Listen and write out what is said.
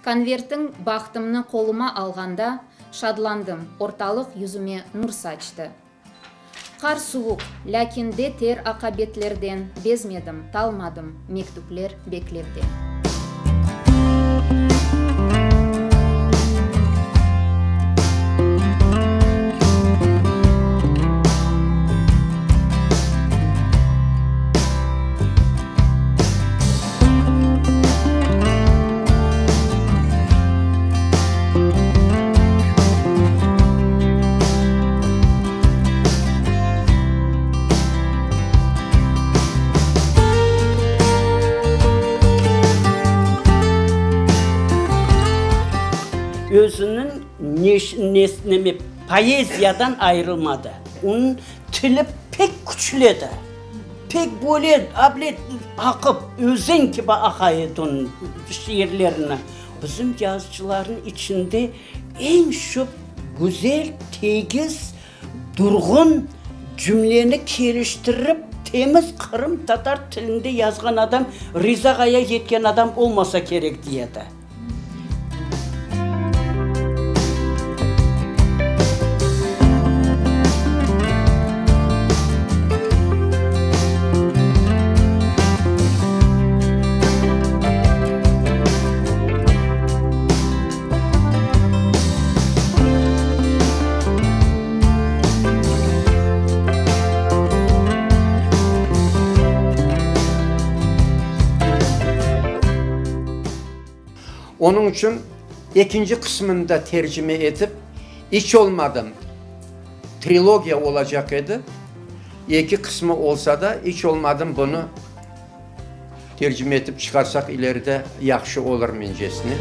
Konvertiñ bahtımnı qoluma alğanda, şadlandım, ortalıq yüzüme nur saçtı. Qar suvuq, lâkin de ter aqa betlerden, bezmedim, talmadım, mektüpler beklevde. Özüniñ neme, poeziyadan ayırılmadı. Onıñ tili pek küçlü edi. Pek böyle able aqıp, özen kibi aqa edi onıñ şiirlerini. Bizim yazıcılarnıñ içinde eñ şu güzel, tegiz, durğun cümleni keliştirip, temiz qırımtatar tilinde yazğan adam Riza ağaya yetken adam olmasa kerek, dey edi. Onıñ içün ekinci qısmını da tercime etip, iç olmadım, trilogiya olacaq edi, eki qısmı olsa da, iç olmadım bunı tercime etip çıqarsaq ileride yahşı olur mencesine.